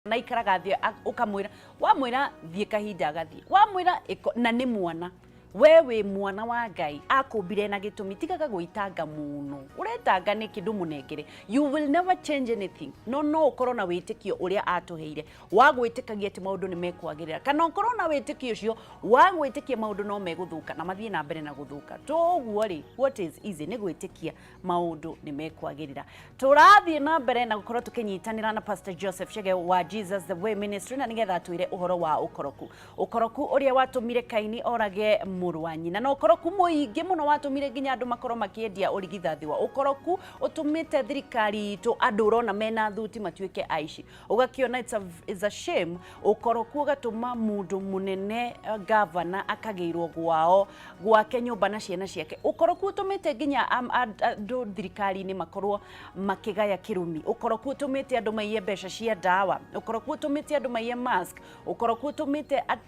Na ikaraga thĩ ũkamwĩra, wamwĩra thiĩ kahinda agathiĩ, wamwĩra na nĩ mwana, we wĩ mwana wa Ngai, akũmbire na gĩtũmi. Tigaga gwĩtanga mũno, ũretanga nĩkĩ? Ndũmũnengere. You will never change anything. No no ũkorwo na wĩtĩkio ũrĩa atũheire wa gwĩtĩkagia atĩ maũndũ nĩ mekwagĩrĩra, kana ũkorwo na wĩtĩkio ũcio wa gwĩtĩkia maũndũ no megũthũka na mathiĩ na mbere na gũthũka. Toguo rĩ, what is easy nĩ gwĩtĩkia maũndũ nĩ mekwagĩrĩra. Tũrathiĩ na mbere na gũkorwo tũkĩnyitanĩra na Pastor Joseph Chege wa Jesus the Way Ministry, na nĩgetha atwĩre ũhoro wa ũkoroku, ũkoroku ũrĩa watũmire Kaini orage mũrũ wa nyina, na ũkoroku mũingĩ mũno watũmire nginya andũ makorwo makĩendia ũrigithathi wa ũkoroku ũtũmĩte thirikari itũ andũ ũrona mena thuti matuĩke aici, ũgakĩona it's a shame. Ũkoroku ũgatũma mũndũ mũnene, gavana, akagĩirwo gwao gwake nyũmba na ciana ciake. Ũkoroku ũtũmĩte nginya andũ thirikari-inĩ makorwo makĩgaya kĩrumi. Ũkoroku ũtũmĩte andũ maiye mbeca cia ndawa. Ũkoroku ũtũmĩte andũ maiye mask. Ũkoroku ũtũmĩte andũ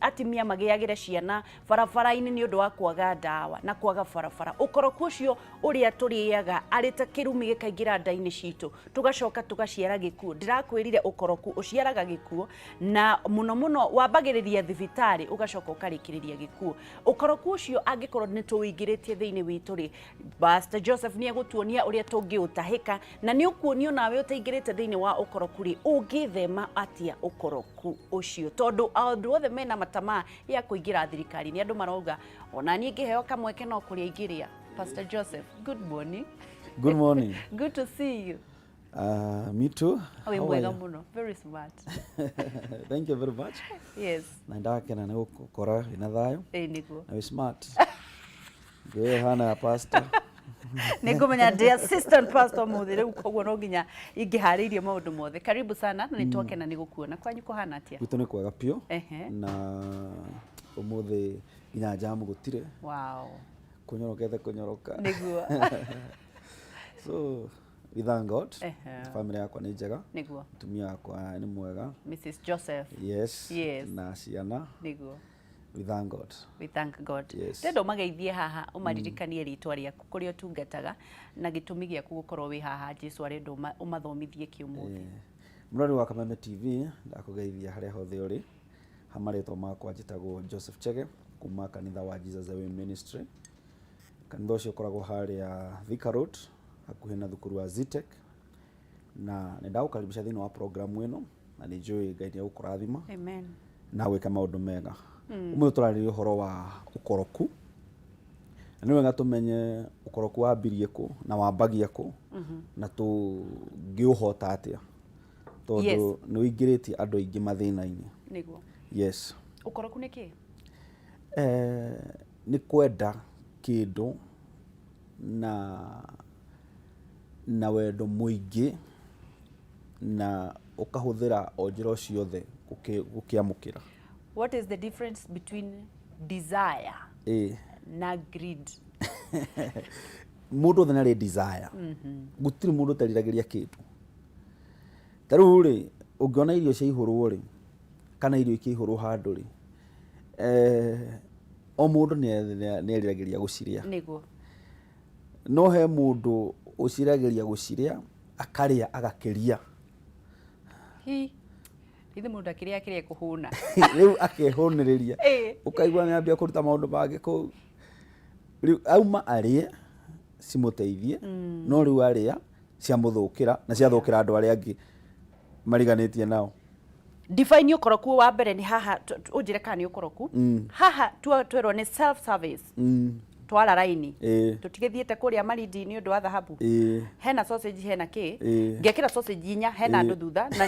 atumia magĩagĩre ciana barabara-inĩ nĩ ũndũ wa kwaga ndawa na kwaga barabara. Ũkoroku ũcio ũrĩa tũrĩaga arĩ ta kĩrumi gĩkaingĩra nda-inĩ citũ, tũgacoka tũgaciara gĩkuũ. Ndĩrakwĩrire ũkoroku ũciaraga gĩkuũ, na mũno mũno wambagĩrĩria thibitarĩ, ũgacoka ũkarĩkĩrĩria gĩkuũ. Ũkoroku ũcio angĩkorwo nĩ tũwĩingĩrĩtie thĩinĩ witũ rĩ, Pastor Joseph nĩ egũtuonia ũrĩa tũngĩũtahĩka, na nĩ ũkuonio nawe ũtaingĩrĩte thĩinĩ wa ũkoroku rĩ, ũngĩthema atĩa ũkoroku ũcio, tondũ andũ othe mena matamaa ya kũingĩra thirikari nĩ andũ marauga ona niĩ ngĩheo kamweke no kũrĩa ingĩrĩa. Pastor Joseph, good morning. Good morning. Good to see you. Me too. Wĩ How are mwega you? mũno, very smart. Thank you very much. Na ndakena nĩ gũkora wĩna thayũ Ĩĩ nĩguo. Na wĩ smart. Ngĩũĩ hana ya pastor. Nĩ ngũmenya ndĩ assistant pastor mũthĩ rĩu, koguo no nginya ingĩharĩirie maũndũ mothe. Karibu sana, na nĩ twakena nĩ gũkuona. Kwanyu kũhana atĩa? Gwitũ nĩ kwega biũ. Na ũmũthĩ nginya jamu gũtirĩ. Kũnyorokete kũnyoroka. So we thank God. Family yakwa nĩ njega. Mũtumia wakwa nĩ mwega. Mrs Joseph. Yes. Na ciana. We thank God. We thank God. Yes. Ndenda ũmageithie haha, ũmaririkanie rĩtwa rĩaku, kũrĩa ũtungataga, na gĩtũmi gĩaku gũkorwo wĩ haha. Jesu arenda ũmathomithie kĩ ũmũthĩ. Mũrori wa Kameme TV, ndakũgeithia harĩa hothe ũrĩ. Ha marĩtwa makwa njĩtagwo Joseph Chege kuma kanitha wa Jesus the Way Ministry. Kanitha ũcio ũkoragwo harĩa Thika Road, hakuhĩ na thukuru wa Zetech, na nĩ ndagũkaribisha thĩinĩ wa programu ĩno, na nĩ njũĩ Ngai nĩ egũkũrathima Amen. na gwĩka maũndũ mega. Ũmũthĩ tũrarĩrĩria ũhoro wa ũkoroku, na nĩ wega tũmenye ũkoroku wambirie kũ na wambagia kũ na tũngĩũhota atĩa, tondũ nĩ ũingĩrĩtie andũ aingĩ mathĩna-inĩ. Yes. Ũkoroku nĩ kĩ? Nĩ kwenda kĩndũ na wendo mũingĩ na ũkahũthĩra o njĩra o ciothe gũkĩamũkĩra. What is the difference between desire na greed? Mũndũ othe nĩ arĩ desire, gũtirĩ mũndũ ũteriragĩria kĩndũ. Ta rĩu rĩ, ũngĩona irio ciaihũrwo rĩ, kana irio ikĩihũrwo handũ rĩ, o mũndũ nĩ eriragĩria gũcirĩa. No he mũndũ ũciragĩria gũcirĩa akarĩa agakĩria. Hi ithe mũndũ akĩrĩa akĩrĩa kũhũna. Rĩu akehũnĩrĩria, ũkaigua nĩ ambia kũruta maũndũ mangĩ kũu. Rĩu auma arĩe cimũteithie, no rĩu arĩa ciamũthũkĩra na ciathũkĩra andũ arĩa angĩ mariganĩtie nao. Define ũkoroku wa mbere nĩ haha, ũnjĩre kana nĩ ũkoroku. Haha twerwo nĩ self service. Twara raini, tũtigĩthiĩte kũrĩa Malindi nĩ ũndũ wa thahabu. Hena sausage, hena kĩ. Ngekĩra sausage inya, hena andũ thutha, na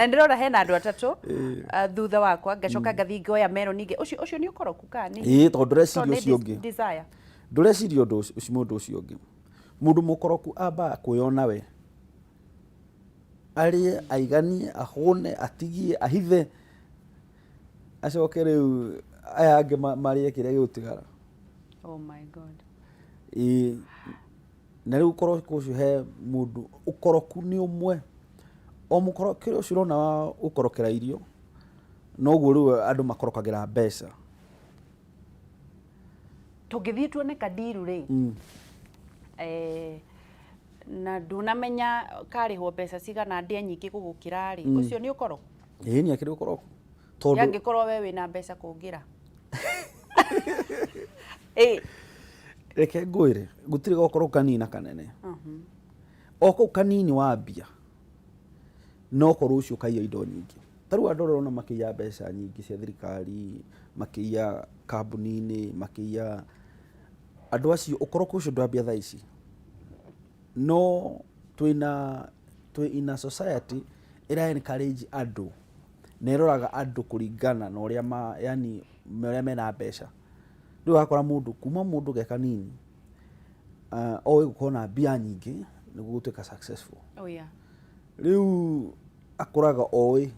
ndĩrona hena andũ atatũ thutha wakwa, ngacoka ngathiĩ ngoya meroni ingĩ. Ũcio nĩ ũkoroku kana nĩ Ĩĩ, tondũ ndũreciria tondũ nĩ ũcio ũngĩ. Desire. Ndũreciria ũndũ ũcio, mũndũ ũcio ũngĩ. Mũndũ mũkoroku ambaga kwĩyona we, arĩe aiganie, ahũne, atigie, ahithe, acoke rĩu aya angĩ marĩe kĩrĩa gĩgũtigara. Oh my God. Ĩĩ, na rĩu ũkoroku ũcio, he mũndũ ũkoroku nĩ ũmwe, o mũkorokere ũcio ũrona wa gũkorokera irio, noguo rĩu andũ makorokagĩra mbeca. Tũngĩthiĩ tuone kadiru rĩ, Na ndunamenya karĩhwo mbeca cigana ndĩe nyingĩ gũgũkĩra rĩ, ũcio nĩ ũkoroku? Ĩĩ, nĩ akĩrĩ ũkoroku tondũ Yangĩkorwo we wĩna mbeca kũngĩra. Ĩ. Reke ngwĩre, gũtirĩ gokoroku kanini na kanene. O kau kanini wambia, no korwo ũcio ũkaiya indo nyingĩ. Ta rĩu andũ arĩa ũrona makĩiya mbeca nyingĩ cia thirikari, makĩiya kambuni-inĩ, makĩiya, andũ acio ũkoroku ũcio ndwambia thaa ici. No twĩna, twĩ in a society ĩra encourage andũ na ĩroraga andũ kũringana na ũrĩa ma, yani ũrĩa mena mbeca. Rĩu ũrakora mũndũ kuma mũndũ ge kanini oĩ gũkorwo na mbia nyingĩ nĩguo gũtuĩka successful. Oh yeah. Rĩu akũraga oĩ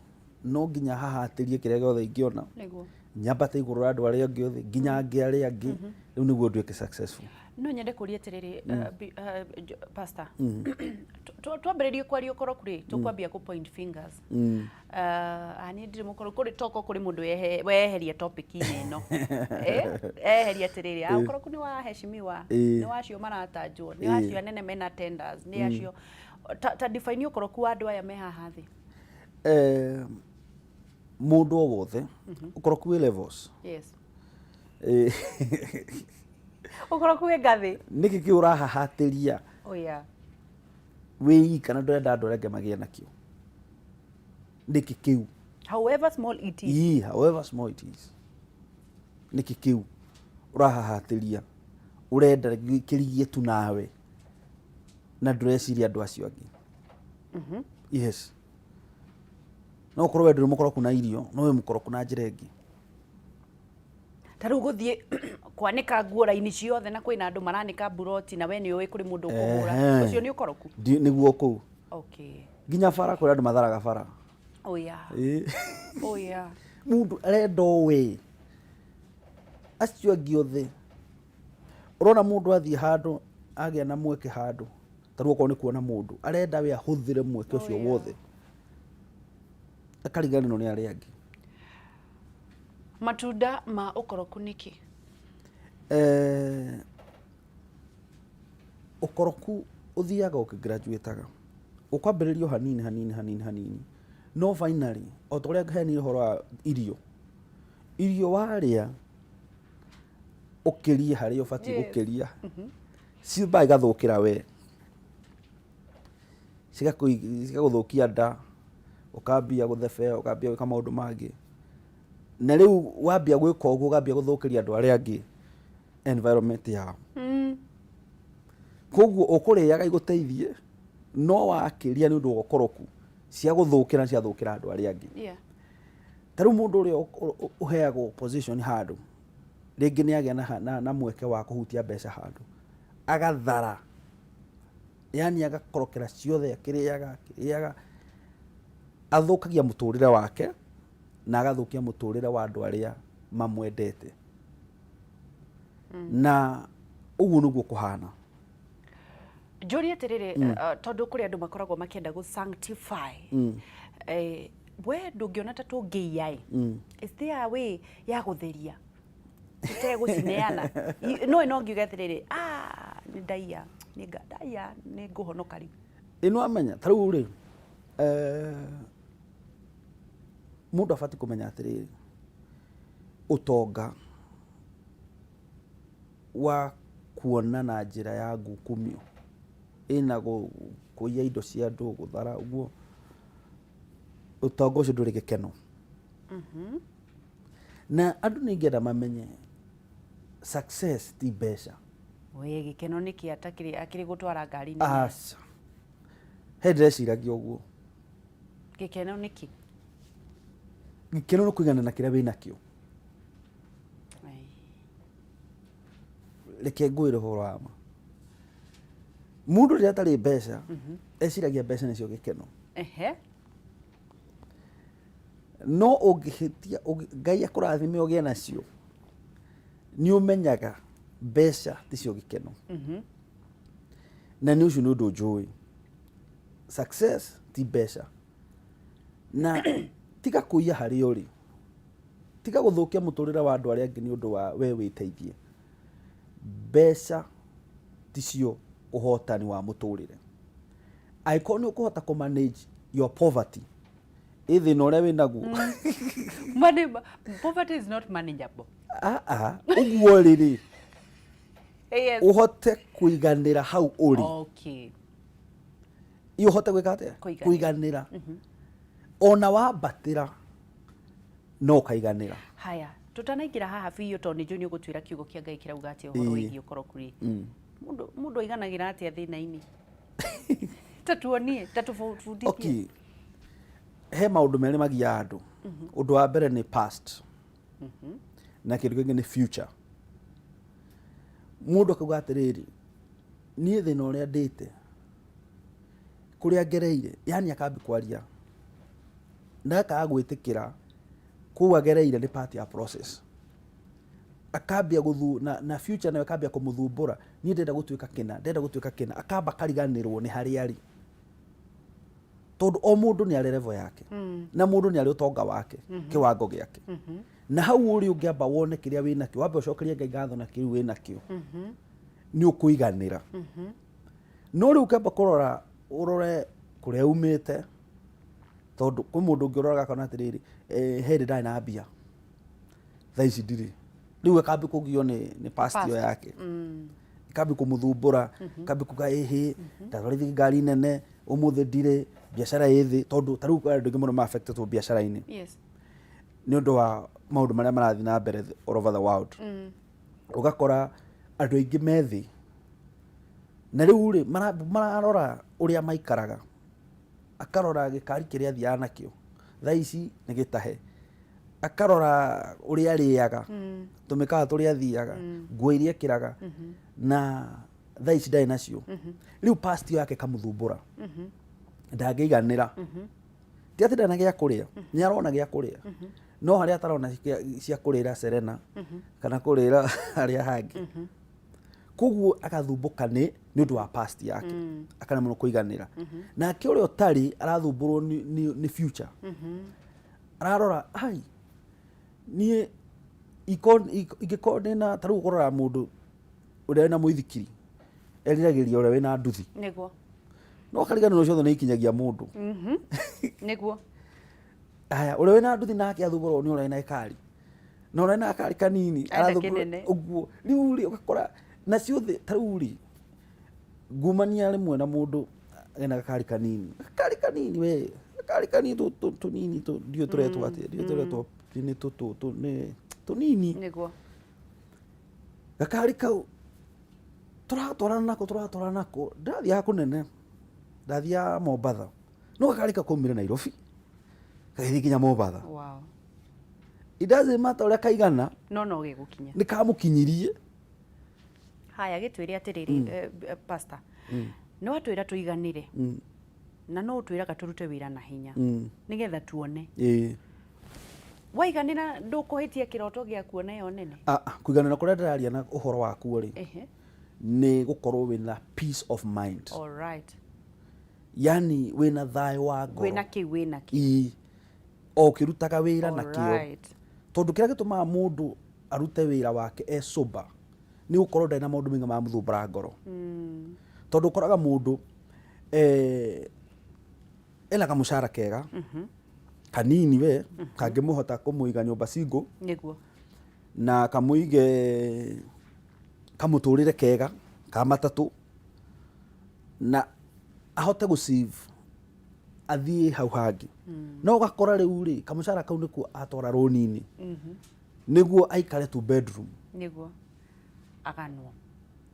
no nginya hahatĩrie kĩrĩa gĩothe ingĩona. Nĩguo. Nyambate igũrũ rĩa andũ arĩa angĩ othe, nginya angĩ arĩa angĩ, rĩu nĩguo nduĩke successful. No nyende kũria atĩrĩrĩ, pastor, twambĩrĩrie kwaria ũkoroku rĩ, tũkwambia kũ point fingers. Niĩ ndirĩ mũkoroku, kũrĩ toko kũrĩ mũndũ weheria topic-inĩ ĩno. Eheria atĩrĩrĩ, ũkoroku nĩ wa heshimiwa, nĩ wa acio maratanjwo, nĩ wa acio anene mena tenders, nĩ acio. Ta define ũkoroku wa andũ aya me haha thĩ. Mũndũ o wothe, ũkoroku wĩ levels. Yes. Ũkoroku wĩ ngathĩ. Nĩkĩ kĩu ũrahahatĩria? Oh yeah. Wĩ ika na ndũrenda andũ arĩa angĩ magĩe nakĩo. Nĩkĩ kĩu? However small it is. Ii, however small it is. Nĩkĩ kĩu ũrahahatĩria? Ũrenda kĩrigie tu nawe na ndũreciria andũ acio angĩ. Yes. No ũkorwo we ndũrĩ mũkoroku na irio, no wĩ mũkoroku na njĩra ĩngĩ. Ta rĩu gũthiĩ kwanĩka nguo raini ciothe na kwĩna andũ maranĩka mburoti na we nĩ ũĩ kũrĩ mũndũ ũkũhũra. Ũcio nĩ ũkoroku? Nĩguo kũu. Okay. Nginya bara kũrĩ andũ matharaga bara. Oh yeah. Oh yeah. Mũndũ arenda o we. Acio angĩ othe. Ũrona mũndũ athiĩ handũ, agĩa na mweke handũ, ta rĩu okorwo nĩ kuona mũndũ, arenda we ahũthĩre mweke ũcio wothe. Akariganĩrwo nĩ arĩa angĩ. Matunda ma ũkoroku nĩ kĩ? Ũkoroku ũthiaga ũkĩ graduate-aga. Ũkwambĩrĩria o hanini hanini hanini hanini, no finally o ta ũrĩa heanire ũhoro wa irio, irio warĩa ũkĩrie harĩa ũbatiĩ gũkĩria, ciambaga igathũkĩra we, cigagũthũkia nda, ũkambia gũthebea, ũkambia gwĩka maũndũ mangĩ. Na rĩu wambia gwĩka ũguo ũkambia gũthũkĩria andũ arĩa angĩ environment yao. Koguo ũkũrĩaga igũteithie, no wakĩria nĩ ũndũ wa ũkoroku, ciagũthũkĩra ciathũkĩra andũ arĩa angĩ. Ta rĩu mũndũ ũrĩa ũheagwo position handũ, rĩngĩ nĩ agĩa na mweke wa kũhutia mbeca handũ, agathara, yani agakorokera ciothe akĩrĩaga, akĩrĩaga, athũkagia mũtũrĩre wake na agathũkia mũtũrĩre wa andũ arĩa mamwendete. Na ũguo nĩguo kũhana. Njũrie atĩrĩrĩ, tondũ kũrĩ andũ makoragwo makĩenda gũ sanctify. We ndũngĩona ta tũngĩiya ĩ? Is there a way ya gũtheria tũtegũcineana? No no ngiuge atĩrĩrĩ, nĩ ndaiya, nĩ ndaiya, nĩ ngũhonoka rĩu. Ĩ nĩwamenya, ta rĩu rĩ, mũndũ abatiĩ kũmenya atĩrĩrĩ, ũtonga wa kuona na njĩra ya ngukumio ĩna kũiya indo cia andũ, gũthara ũguo, ũtonga ũcio ndũrĩ gĩkeno. Na andũ nĩ ingĩenda mamenye success ti mbeca. We gĩkeno nĩ kĩ atakĩrĩ akĩrĩ gũtwara ngari nene? Aca. He ndĩreciragia ũguo. Gĩkeno nĩ kĩ? Gĩkeno nĩ kũigana na kĩrĩa wĩnakĩo. Reke ngwĩre ũhoro wa ma. Mũndũ rĩrĩa atarĩ mbeca, eciragia mbeca nĩcio gĩkeno. No ũngĩhĩtia, Ngai akũrathime ũgĩe nacio, nĩ ũmenyaga mbeca ticio gĩkeno. Na nĩ ũcio nĩ ũndũ njũĩ. Success ti mbeca. Na tiga kũiya harĩa ũrĩ. Tiga gũthũkia mũtũrĩre wa andũ arĩa angĩ nĩ ũndũ wa we wĩteithie. Mbeca ticio ũhotani wa mũtũrĩre. Angĩkorwo nĩ ũkũhota kũ manage your poverty, ĩ thĩna ũrĩa wĩ naguo. Poverty is not manageable. Ah, ah, ũguo rĩrĩ, ũhote kũiganĩra hau ũrĩ. Ĩ ũhote gwĩka atĩa? Kũiganĩra. Kũiganĩra. Ona wambatĩra no ũkaiganĩra. Haya, tũtanaingĩra haha biũ, tondũ nĩ njũĩ nĩ ũgũtwĩra kiugo kĩa Ngai kĩrauga atĩa ũhoro wĩgiĩ ũkoroku rĩ, mũndũ aiganagĩra atĩa thĩna-inĩ? Ta tuonie, ta tũbundithie. Okay, he maũndũ merĩ magiaga andũ. Ũndũ wa mbere nĩ past, na kĩndũ kĩngĩ nĩ future. Mũndũ akauga atĩrĩrĩ, niĩ thĩna ũrĩa ndĩte, kũrĩa ngereire, yani akambi kwaria na akaga gwĩtĩkĩra kũu agereire nĩ part ya process. Akambia gũthu na future nayo akambia kũmũthumbũra, niĩ ndĩrenda gũtuĩka kĩna, ndĩrenda gũtuĩka kĩna, akamba kariganĩrwo nĩ harĩa arĩ, tondũ o mũndũ nĩ arĩ level yake, na mũndũ nĩ arĩ ũtonga wake, kĩwango gĩake. Na hau ũrĩ ũngĩamba wone kĩrĩa wĩ nakĩo, wambe ũcokerie Ngai ngatho na kĩu wĩ nakĩo, nĩ ũkũiganĩra. No rĩu ũkĩamba kũrora, ũrore kũrĩa umĩte, tondũ kwĩ mũndũ ũngĩ ũroraga akona atĩrĩrĩ, he hĩndĩ ndarĩ na mbia, thaa ici ndirĩ. Rĩu akambia kũgio nĩ past ĩyo yake, ĩkambia kũmũthumbũra, ĩkambia kuga, ĩhĩ, ndatwarithia ngari nene, ũmũthĩ ndirĩ, biacara ĩ thĩ. Tondũ ta rĩu andũ aingĩ mũno ma affected biacara-inĩ nĩ ũndũ wa maũndũ marĩa marathiĩ na mbere all over the world. Ũgakora andũ aingĩ me thĩ, na rĩu rĩ, mararora ũrĩa maikaraga, akarora gĩkari kĩrĩa athiaga nakĩo, thaa ici nĩ gĩtahe, akarora ũrĩa arĩaga, tũmĩkawa tũrĩa athiaga, nguo iria ekĩraga, na thaa ici ndarĩ nacio. Rĩu past ĩyo yake ĩkamũthumbũra, ndangĩiganĩra. Ti atĩ ndarĩ na gĩa kũrĩa, nĩ arona gĩa kũrĩa, no harĩa atarona cia kũrĩra Serena kana kũrĩra harĩa hangĩ. Koguo agathumbũka nĩ ũndũ wa past yake, akaremwo nĩ kũiganĩra. Nake ũrĩa ũtarĩ arathumbũrwo nĩ future. Ararora, ai, niĩ ingĩkorwo ndĩna, ta rĩu ũkoraga mũndũ ũrĩa wĩna mũithikiri eriragĩria ũrĩa wĩna nduthi. No kariganĩrwo ciothe nĩ ikinyagia mũndũ. Aya, ũrĩa wĩna nduthi nake athumbũrwo nĩ ũrĩa wĩna gĩkari, na ũrĩa wĩna gakari kanini Enda arathumbũrwo kĩnene. Ũguo rĩu rĩ, ũgakora na ciothe, ta rĩu rĩ, ngumania rĩmwe na mũndũ ena gakari kanini, gakari kanini we, gakari kanini tũnini, ndiũĩ tũretwo atĩa, ndiũĩ tũretwo nĩ tũtũ, nĩ tũnini. Gakari kau tũratwarana nako, tũratwarana nako, ndathiaga kũnene, ndathiaga Mombatha, no gakari kau kaumire Nairobi gagĩthiĩ nginya Mombatha. It doesn't matter ũrĩa kaigana, No gĩgũkinya. Nĩ kamũkinyirie. Haya, gĩtwĩre atĩrĩrĩ, pastor, nĩ watwĩra tũiganĩre, na no ũtwĩraga tũrute wĩra na hinya nĩgetha tuone. Waiganĩra ndũkũhĩtia kĩroto gĩa kuona ĩyo nene? Ah, ah, kũiganĩra kũrĩa ndĩraria na ũhoro wakuo rĩ, nĩ gũkorwo wĩna peace of mind. Yani wĩna thayũ wa ngoro. Wĩna kĩu, wĩna kĩu. Ĩĩ. O ũkĩrutaga wĩra na kĩo. Tondũ kĩrĩa gĩtũmaga mũndũ arute wĩra wake e sober nĩ gũkorwo ndarĩ na maũndũ maingĩ maramũthumbũra ngoro. Tondũ ũkoraga mũndũ ena kamũcara kega kanini we, kangĩmũhota kũmũiga nyũmba single, na kamũige kamũtũrĩre kega ka matatũ, na ahote gũ save athiĩ hau hangĩ. No ũgakora rĩu rĩ, kamũcara kau nĩkuo atwara rũni-inĩ nĩguo aikare two bedroom. Nĩguo aganwo.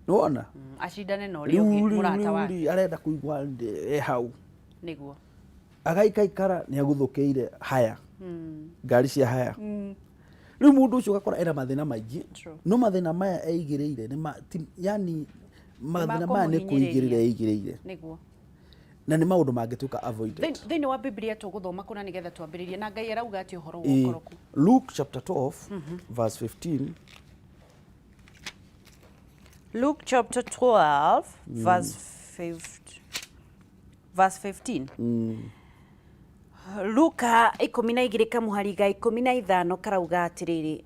Nĩwona? Acindane na ũrĩa ũngĩ, Rĩu mũrata rĩu wake. rĩ, arenda kũigua e hau. Agaikaikara nĩ aguthũkĩire haya, ngari cia haya. Rĩu mũndũ ũcio ũgakora ena mathĩna maingĩ. No mathĩna maya eigĩrĩire nĩ ma, ti, yani mathĩna maya nĩ kũigĩrĩra eigĩrĩire. Na nĩ maũndũ mangĩtuĩka avoided. Thĩinĩ wa Biblia tũgũthoma kũna nĩgetha twambĩrĩrie, na Ngai arauga atĩ ũhoro wa ũkoroku. Luke chapter 12, verse 15. Luke chapter 12, verse 15. Luka 12 kamũhari ga 15 karauga atĩrĩrĩ,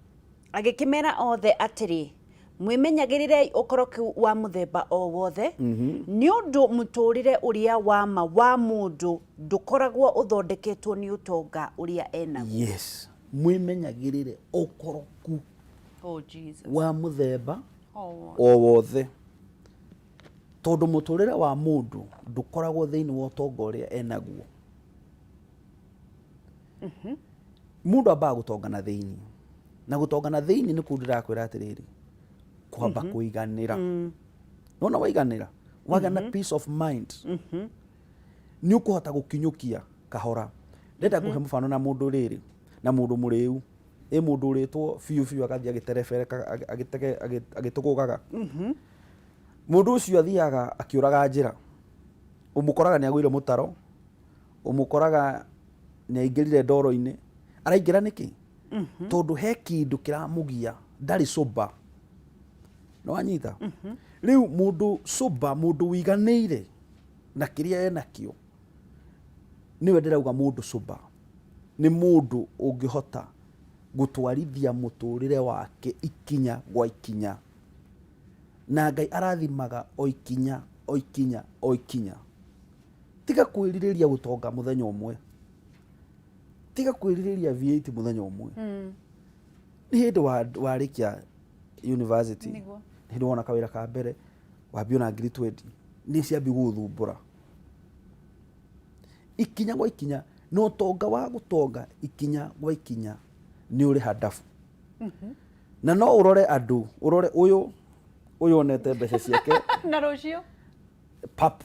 agĩkĩmera othe atĩrĩ, Mwĩmenyagĩrĩrei ũkoroku wa mũthemba o wothe, nĩ ũndũ mũtũũrĩre ũrĩa wa ma wa mũndũ ndũkoragwo ũthondeketwo nĩ ũtonga ũrĩa e naguo. Yes, mwĩmenyagĩrĩre ũkoroku Oh, Jesus. wa mũthemba Oh, o wothe, tondũ mũtũrĩre wa mũndũ ndũkoragwo thĩinĩ wa ũtonga ũrĩa enaguo. Mũndũ ambaga gũtonga na thĩinĩ, na gũtonga na thĩinĩ nĩ kũu ndĩrakwĩra atĩrĩrĩ, kwamba kũiganĩra. Nona waiganĩra, wagĩa na peace of mind, nĩ ũkũhota gũkinyũkia kahora. Ndĩrenda ngũhe mũbano na mũndũ rĩrĩ, na mũndũ mũrĩu, ĩ mũndũ ũrĩtwo biũ biũ agathiĩ agĩterebereka agĩtũgũgaga. Mũndũ ũcio athiaga akĩũraga njĩra, ũmũkoraga nĩ agũire mũtaro, ũmũkoraga nĩ aingĩrire ndoro-inĩ. Araingĩra nĩkĩ? Tondũ he kĩndũ kĩramũgia, ndarĩ sober. Nĩ wanyita? Rĩu mũndũ sober, mũndũ ũiganĩire na kĩrĩa enakĩo, nĩwe ndĩrauga mũndũ sober nĩ mũndũ ũngĩhota gũtwarithia mũtũrĩre wake ikinya gwa ikinya, na Ngai arathimaga o ikinya o ikinya o ikinya. Tiga kwĩrirĩria gũtonga mũthenya ũmwe, tiga kwĩrirĩria V8 mũthenya ũmwe. Nĩ hĩndĩ warĩkia university, nĩ hĩndĩ wona kawĩra ka mbere, wambia ona ngiri 20 nĩ ciambia gũgũthumbũra ikinya gwa ikinya. Na ũtonga wa gũtonga ikinya gwa ikinya nĩ ũrĩ handabu. Na no ũrore andũ, ũrore ũyũ ũyũ onete mbeca ciake na rũciũ pap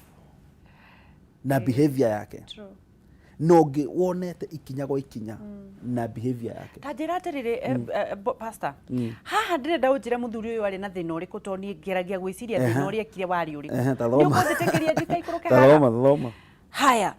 na behavior yake, na ũngĩ wonete ikinya gwa ikinya na behavior yake. Ta njĩra atĩrĩrĩ, pastor, haha ndĩrenda ũnjĩre mũthuri ũyũ arĩ na thĩna ũrĩkũ, tondũ niĩ ngeragia gwĩciria thĩna ũrĩa ekire warĩ ũrĩkũ. Ehe, ta Nĩ thoma. ũkũnjĩtĩkĩria njikaikũrũke Ta haha? thoma, thoma. Haya,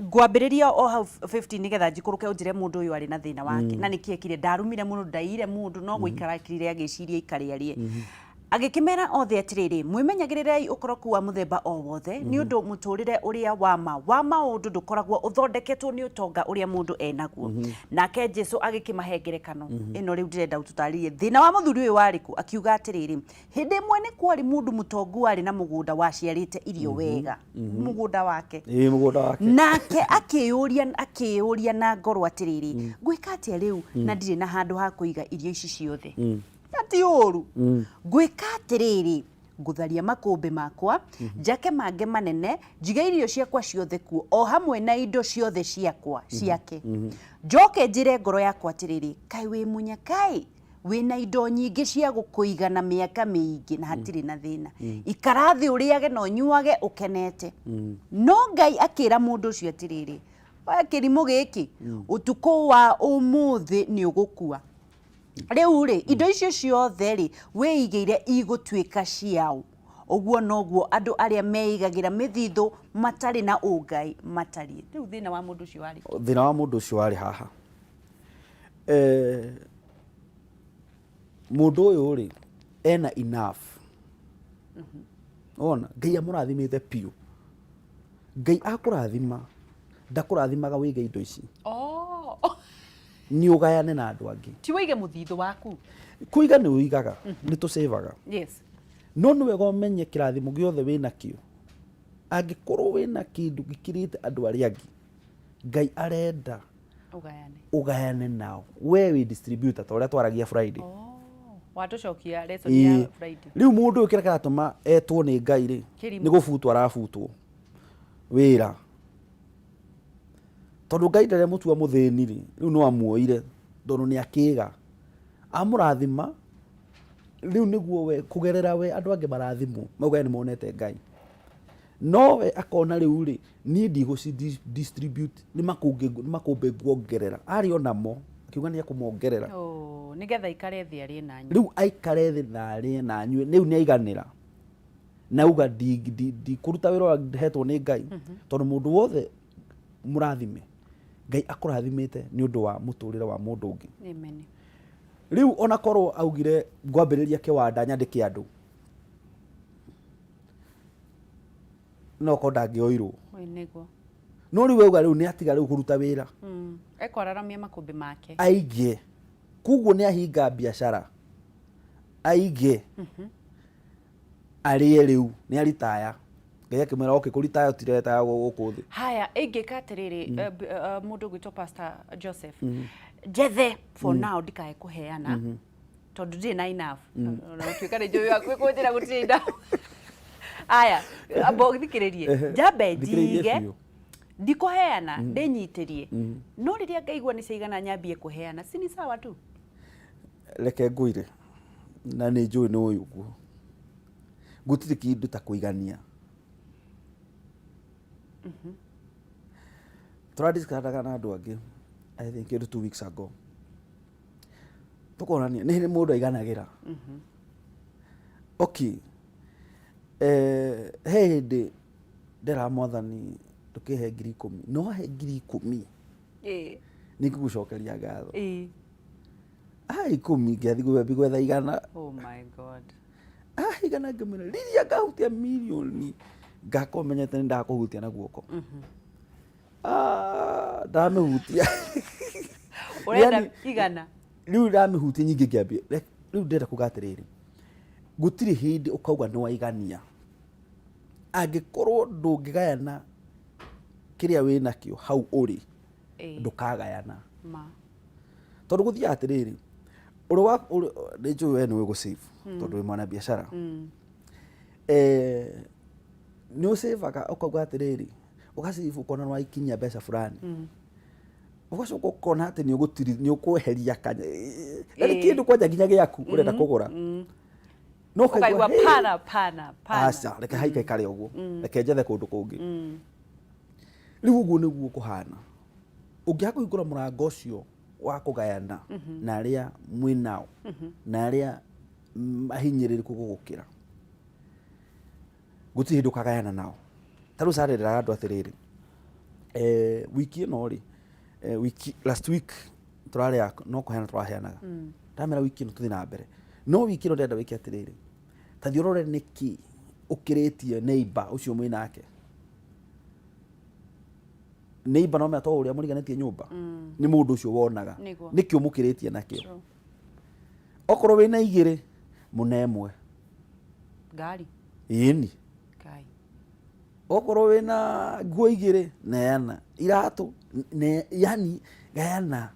ngwambĩrĩria o hau 15 nĩgetha njikũrũke ũnjĩre mũndũ ũyũ arĩ na thĩna wake na nĩkĩ ekire. Ndarumire mũndũ, ndaiyire mũndũ, no gũikara akirire agĩciria ikare arĩe. Agĩkĩmera othe atĩrĩrĩ, mwĩmenyagĩrĩrei ũkoroku wa mũthemba o wothe, nĩ ũndũ mũtũũrĩre ũrĩa wa ma wa maũndũ ndũkoragwo ũthondeketwo nĩ ũtonga ũrĩa mũndũ enaguo. Nake Jesu agĩkĩmahe ngerekano ĩno. Rĩu ndĩrenda ũtũtarĩrie thĩna wa mũthuri ũyũ warĩ kũ. Akiuga atĩrĩrĩ, hĩndĩ ĩmwe nĩ kwarĩ mũndũ mũtongu warĩ na mũgũnda waciarĩte irio wega, mũgũnda wake. Ĩĩ, mũgũnda wake. Nake akĩyũria na ngoro atĩrĩrĩ, ngwĩka atĩa rĩu na ndirĩ na handũ ha kũiga irio ici ciothe? Na ti ũru, ngwĩka atĩrĩrĩ, ngũtharia makũmbĩ makwa, njake mangĩ manene, njige irio ciakwa ciothe kuo, o hamwe na indo ciothe ciakwa ciake. Njoke njĩre ngoro yakwa atĩrĩrĩ, kaĩ wĩ mũnyakaĩ, wĩna indo nyingĩ cia gũkũigana mĩaka mĩingĩ na hatirĩ na thĩna, ikara thĩ ũrĩage na ũnyuage ũkenete. No Ngai akĩra mũndũ ũcio atĩrĩrĩ, we kĩrimũ gĩkĩ, ũtukũ wa ũmũthĩ nĩ ũgũkua. Rĩu rĩ, indo icio ciothe rĩ wĩigĩire igũtuĩka ciao? Ũguo noguo andũ arĩa meigagĩra mĩthithũ matarĩ na ũngai matariĩ. Rĩu thĩna wa mũndũ ũcio warĩ kĩ? Thĩna wa mũndũ ũcio warĩ haha, mũndũ ũyũ rĩ ena enough. Ona Ngai amũrathimĩte biũ. Ngai akũrathima, ndakũrathimaga wĩige indo ici. Oh. Nĩ ũgayane na andũ angĩ. Ti wĩige mũthithũ waku. Kũiga nĩ ũigaga, nĩ tũcĩvaga. No nĩ wega ũmenye kĩrathimo gĩothe wĩnakĩo, angĩkorwo wĩna kĩndũ gĩkĩrĩte andũ arĩa angĩ, Ngai arenda ũgayane, ũgayane nao. We wĩ distributor, ta ũrĩa twaragia Friday. Oh. Watũcokia lesson ya Friday. Rĩu mũndũ ũyũ kĩrĩa kĩratũma etwo nĩ Ngai rĩ, Kĩrimũ. Nĩ gũbutwo arabutwo wĩra, tondũ Ngai ndarĩ mũtua mũthĩni rĩ, rĩu no amuoire tondũ nĩ akĩga amũrathima. Rĩu nĩguo we kũgerera we andũ angĩ marathimwo, mauga nĩ monete Ngai. No we akona rĩu rĩ, niĩ ndigũci distribute, nĩ makũngĩ, nĩ makũmbĩ nguongerera. Arĩ onamo akiuga nĩ ekũmongerera. Oh, nĩgetha aikare thĩ arĩe na anyue. Rĩu aikare thĩ na arĩe na anyue, rĩu nĩ aiganĩra na auga ndikũruta wĩra ũrĩa hetwo nĩ Ngai, tondũ mũndũ wothe mũrathime, Ngai akũrathimĩte nĩ ũndũ wa mũtũrĩre wa mũndũ ũngĩ. Amen. Rĩu ona korwo augire ngwambĩrĩria kĩwanda nyandĩke andũ, no korwo ndangĩoirwo. Ĩĩ, nĩguo. No rĩu auga rĩu nĩ atiga rĩu kũruta wĩra. Ekwararamia makũmbĩ make. Aige koguo nĩ ahinga biacara. Aige arĩe rĩu nĩ aritaya. Ngai akĩmwĩra, okay, kũritaya ũtiretaya gũkũ thĩ. Haya, ingĩka atĩrĩrĩ, mũndũ ũgwĩtwo Pastor Joseph, njethe for now ndikae kũheana tondũ ndirĩ na enough, ona gũtuĩka nĩ njũĩ waku kũnjĩra gũtirĩ enough. Aya, amba ũthikĩrĩrie, njambe Thikĩrĩirie njige biũ. Ndikũheana, ndĩnyitĩrie, no rĩrĩa ngaigua nĩ ciaigana nyambie kũheana, si ni sawa tu? Reke ngwĩre, na nĩ njũĩ nĩ ũĩ ũguo, gũtirĩ kĩndũ ta kũigania. Tũradiscusaga na andũ angĩ, I think kĩndũ 2 weeks ago, tũkonania nĩ hĩndĩ mũndũ aiganagĩra. Okay, he hĩndĩ ndera Mwathani, ndũkĩhe 10,000, no he 10,000, nĩ ngũgũcokeria ngatho. Ah, 10 ngĩathiĩ gwetha 100. Oh my God. Ah, 100, ngĩmwĩra rĩrĩa ngahutia mirioni ngakorwo menyete nĩ ndakũhutia na guoko. Ah, ndamĩhutia. Ũrenda Yani, 100. Rĩu ndamĩhutia nyingĩ ngĩambia. Rĩu ndĩrenda kuga atĩrĩrĩ, gũtirĩ hĩndĩ ũkauga nĩ waigania angĩkorwo ndũngĩgayana kĩrĩa wĩ nakĩo hau ũrĩ. Ndũkagayana. Ma. Tondũ gũthiaga atĩrĩrĩ, ũrĩ wa nĩ njũĩ we nĩ ũĩ gũsave tondũ wĩ mwana biacara. Nĩ ũsavaga ũkauga atĩrĩrĩ, ũgasave ũkona nĩ waikinyia mbeca fulani, ũgacoka ũkona atĩ nĩ ũgũtiri nĩ ũkweheria kanya na nĩ kĩndũ kwanja nginya gĩaku ũrenda kũgũra, no ũkaigua "Hey, pana pana pana." Aca, reke haika ikare ũguo, reke njethe kũndũ kũngĩ. Rĩu ũguo nĩguo kũhana ũngĩaga kũhingũra mũrango ũcio wa kũgayana na arĩa mwĩ nao na arĩa ahinyĩrĩrĩku gũgũkĩra, gũtirĩ hĩndĩ ũkagayana nao. Ta rĩu carĩrĩraga andũ atĩrĩrĩ, wiki ĩno rĩ, wiki last week tũrarĩa no kũheana tũraheanaga, ndamera wiki ĩno tũthiĩ na mbere, no wiki ĩno ndĩrenda wĩke atĩrĩrĩ, ta thiĩ ũrore nĩkĩ ũkĩrĩtie neighbor ũcio mwĩ nake. Neighbor no menya to ũrĩa mũriganĩtie nyũmba nĩ mũndũ ũcio wonaga. Nĩguo. Nĩkĩ ũmũkĩrĩtie nakĩo? True. Okorwo wĩna 2, mũne 1. Ngari. Ĩni. Ngai. Okorwo wĩna nguo 2, neana iratũ ne, yani gayana.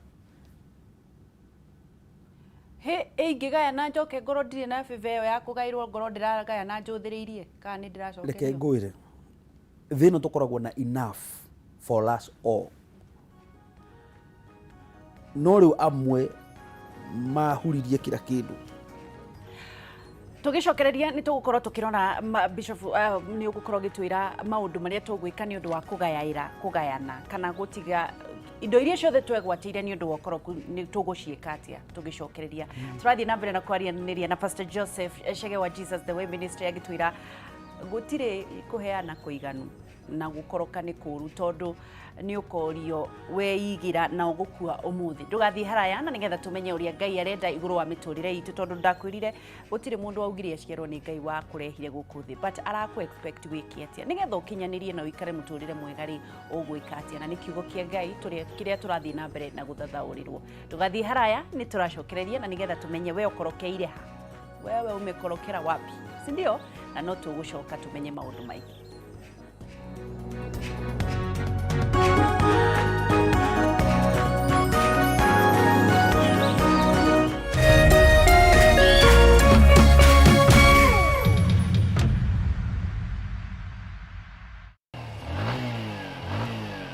Hĩ, ingĩgaya na njoke ngorwo ndirĩ na favor ĩyo ya kũgaĩrwo, ngorwo ndĩragaya na njũthĩrĩirie kana nĩ Reke ndĩracokerio? Ngwĩre, thĩ ĩno tũkoragwo na enough for us all, no rĩu amwe mahuririe kila kĩndũ. Tũgĩcokereria nĩ tũgũkorwo tũkĩrora Bishop, nĩ ũgũkorwo ũgĩtwĩra maũndũ marĩa tũgwĩka nĩ ũndũ wa kũgayaĩra, kũgayana kana gũtiga indo iria ciothe twegwatĩire nĩ ũndũ wa ũkoroku, nĩ tũgũciĩka atĩa tũgĩcokereria. Tũrathiĩ na mbere na kwaranĩria na Pastor Joseph Chege wa Jesus the Way Ministry, agĩtwĩra gũtirĩ kũheana kũiganu na gũkoroka nĩ kũru tondũ nĩ ũkorio weigĩra na ũgũkua ũmũthĩ. Ndũgathiĩ haraya na nĩgetha tũmenye ũrĩa Ngai arenda igũrũ wa mĩtũrĩre itũ, tondũ ndakwĩrire gũtirĩ mũndũ waugire aciarwo nĩ Ngai wa kũrehire gũkũ thĩ, but arakũ expect wĩke atĩa nĩgetha ũkinyanĩrie na ũikare mũtũrĩre mwega rĩ, ũgwĩka atĩa? Na nĩ kiugo kĩa Ngai kĩrĩa tũrathiĩ na mbere na gũthathaũrĩrwo. Ndũgathiĩ haraya, nĩ tũracokereria na nĩgetha tũmenye we ũkorokeire ha, wewe umekorokera wapi, si ndio? Na no tũgũcoka tũmenye maũndũ maingĩ.